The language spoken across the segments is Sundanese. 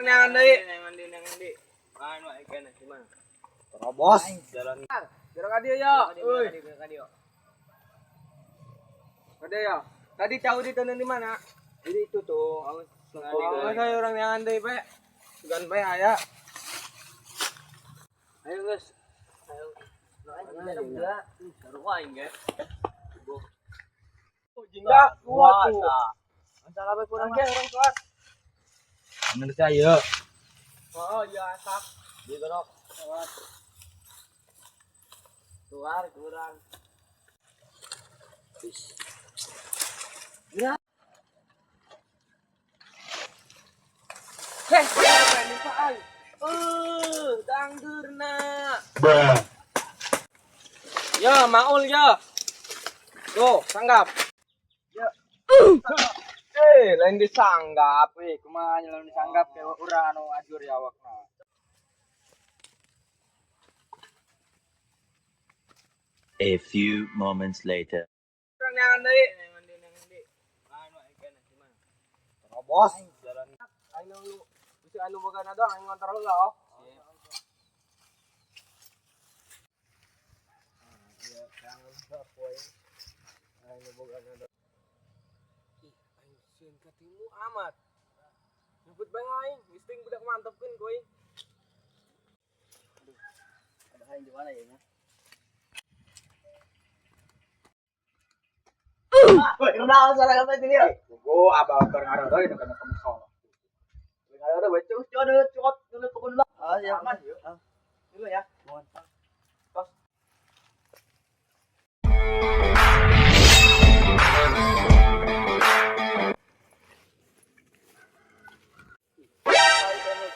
Urang neangan deui. Neangan deui, neangan deui. Anu aing kana di mana? Terobos. Jalan. Gerak ka dieu ya. Euy. Ka dieu. Ka dieu ya. Tadi cau diteundeun di mana? Jadi itu tuh. Oh, saya urang neangan deui, Pak. Sugan bae aya. Ayo, guys. Ayo. Seru aing, guys. Jingga kuat tuh. Masalah bae kurang ge urang kuat. Bener saya. Oh, iya asak. Di gerok. Keluar kurang. Ya. Heh, ini Pak Ai. Dangdurna. Bruh. Ya, maul ya. Tuh, sanggap. Ya. Lain disanggap. Wih, kumaha lamun disanggap ke urang anu ajur ya awakna. A few moments later. Urang neangan deui. Neangan deui, neangan deui. Anu aing kana di mana? Terobos. Jalan. Aing lu bisa anu boga na doang aing ngontrol heula oh. Iya, jangan aku aing. Aing boga na doang. Ih, aing sieun katimu amat. Nyebut bae aing, geus teuing budak mantepkeun ku aing. Aduh. Ada aing di mana ya? Woi, kenal salah apa ini ya? Gua abang keur ngarodoy nu kana kemusol. Ngarodoy bae cus, cot, cot, dulu kebun lah. Ah, ya aman yuk. Dulu ya. Mohon. Tos.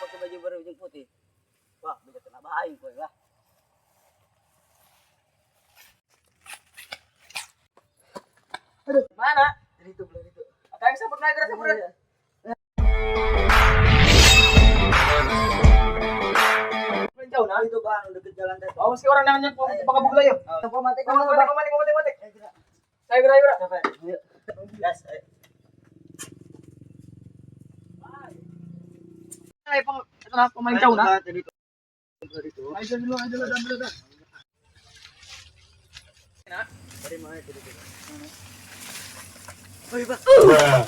Pakai baju baru ujung putih. Wah, bisa kena bahaya kowe lah. Aduh, mana? Dari itu, belum itu. Atau yang sampurna, gerak sampurna. Paling jauh nah. Itu bang, deket jalan tadi. Oh, mesti orang nanya kok pakai buku lah ya. Apa mati Mati, mati, mati, mati, mati. Saya gerak, gerak. Ayo. Gas, ayo. Ayo, peng, pemain jauh nah. Dari itu. Dari itu. Ayo dulu, ayo dulu, dulu, dulu. Nah, dari mana itu? Oh, iya, Pak. Bruh.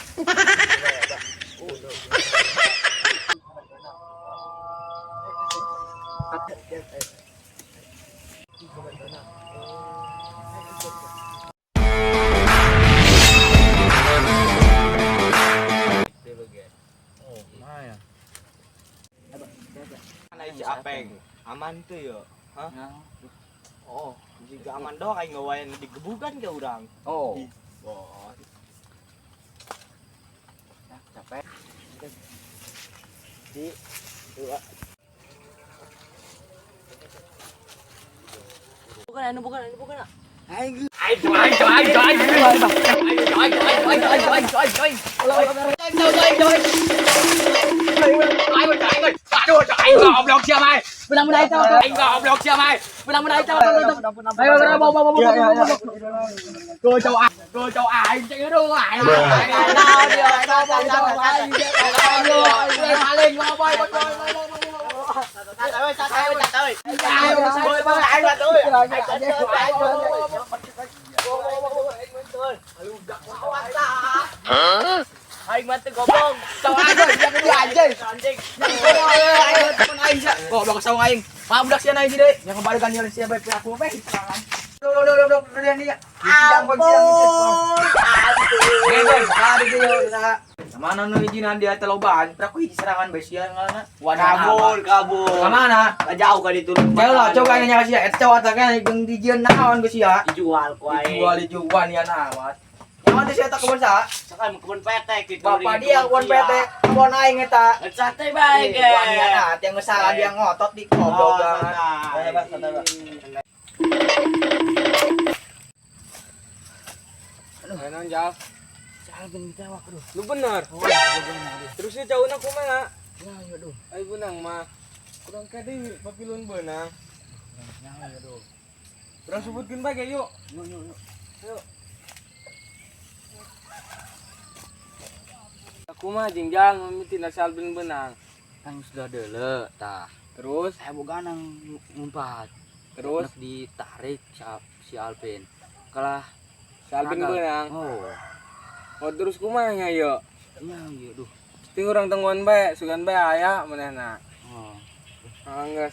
Oh, mana? Mana si Apeng? Aman tuh yo. Hah? Oh, jika aman doang aing ngawain digebukan ke urang. Oh. Wah. Nah, capek. Di dua. Bukan anu, bukan anu, bukan. Aing. Aing aing aing aing aing aing aing aing aing aing. Aduh, aing goblok sia mai. Benang-benang itu. Aing goblok sia mai. Benang-benang itu. Ayo, ayo, bawa, bawa, bawa, bawa, bawa. Go châu Á, go châu Á, anh chạy đâu lại. Aing mati goblok. Châu Á rồi, jangan dia anjing. Anjing. Goblok saung aing. Maaf budak sia naik deui. Yang kembalikan nyeun sia bae aku bae. Lo lo lo lo lo dia. Ampun. Mana nu izinan dia telobaan, aku hiji serangan bae sia ngalana. Kabur, kabur. Ka mana? Jauh ka ditu. Jauh lah, coba nanya ka sia. Eta cowok teh kan jeung dijieun naon ku sia. Dijual ku aing. Dijual dijual ya amat. Nyaman teh sia tak kebon saha? Sekarang kebun PT gitu. Bapak dia kebun PT, kebun aing eta. Santai bae ge. Wah, niat yang salah dia ngotot di goblok. Santai, Bang, santai, Bang. Aduh, naon jal? Jal ben jawab aduh. Lu bener. Terusnya jauhna kumaha? Nah, ya aduh. Ayo benang mah. Kurang kade papilun benang. Nah, ya aduh. Urang sebutkeun bae ge yuk. Yuk, yuk, yuk. Yuk. Aku mah jingjang mimiti na salbin benang. Kan sudah dele tah. Terus Saya boga nang ngumpat. Terus Nek ditarik si Alvin. Kalah si Alvin Gagal. beunang. Oh. Oh, terus kumaha nya ieu? Nya ieu duh. Ting urang tungguan bae, sugan bae aya manehna. Oh. Ah, geus.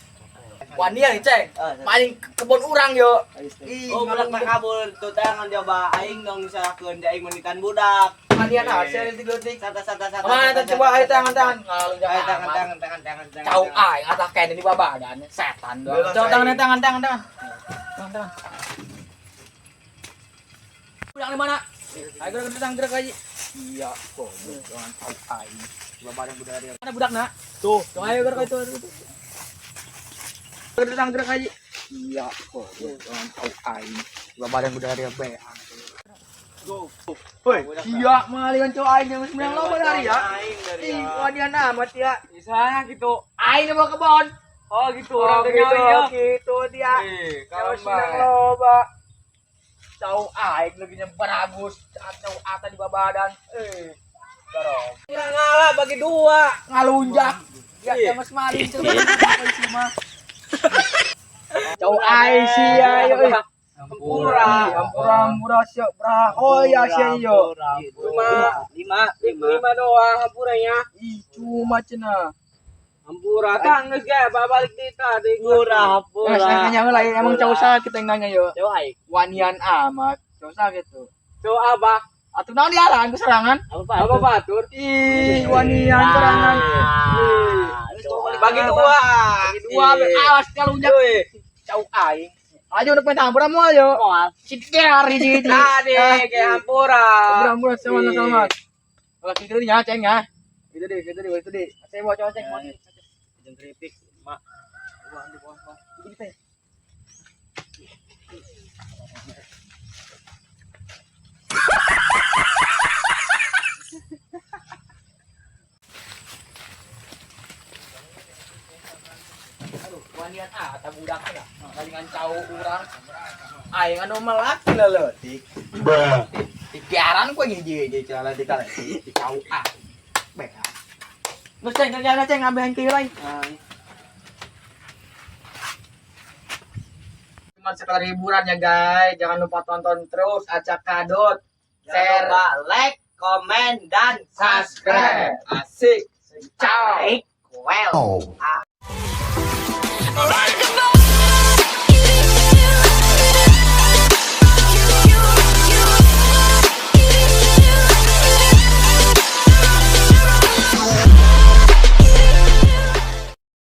Wanian ceng. Maling kebun urang yo. Ih, Oh, budak mah kabur tuh tangan coba aing dong misalkan aing menitan budak. Wanian ah, saya detik-detik. Sata sata sata. Mana tuh coba ayo tangan tangan. Ngalu Ayo tangan tangan tangan tangan tangan. Cau aing atah kene di babadan setan doang. Coba tangan tangan tangan tangan. Tangan tangan. Budak di mana? Ayo gerak gerak gerak aja. Iya, goblok jangan cau aing. Babadan budak dia. Mana budak nak? Tuh, tuh ayo gerak itu. Itu. Gerak gerak aja. Iya, goblok jangan cau aing. Babadan budak dia be. Woi, iya malingan cau aing yang menang loba dari ya. Ih, wanian amat ya. Misalnya gitu. Aing mau kebon. Oh, gitu Oh, orang teh gitu, nyawa. gitu dia. Eh, Kalau kalau senang loba. Cau aing lagi baragus, cau ata di babadan. Eh, dorong. Urang ngalah bagi dua. Ngalunjak. Ya, Iya. ya mas maling coba. Mah. Cau aing sia yo. Hampura. Hampura hampura sia bra. Oh ya sia yo. Cuma lima lima doang hampuranya. Ih, cuma cenah. Hampura tang geus ge balik di tadi. Hampura, hampura. Eh, nanya lah emang cau sakit yang nanya yo. Coba aing. Wanian amat, cau sakit tuh. Coba apa? Atuh naon dialaan ku serangan? Apa Apa batur? Ih, wanian serangan. Bagi dua. Bagi dua, awas kalau unjak. Cau aing. Ayo udah pengen hampura mau ayo. Siker hiji hiji. Tadi ke hampura. Hampura hampura selamat selamat. Kalau gitu ya ceng ya. Gitu deh, gitu deh, gitu deh. Saya mau coba ceng mau. Jeung keripik, mak. Gitu deh. Aduh, wanian ah, tak budak lah. Palingan cau urang. Aing anu melak leutik. Bruh. Pikiran ku hiji hiji cara di cau ah. Bea. Geus ceng kerjana ceng ngambil henteu lain. Cuma sekedar hiburan ya guys, jangan lupa tonton terus Acak Kadut. Jangan lupa like, komen, dan Subscribe. Asik. Ciao. Well.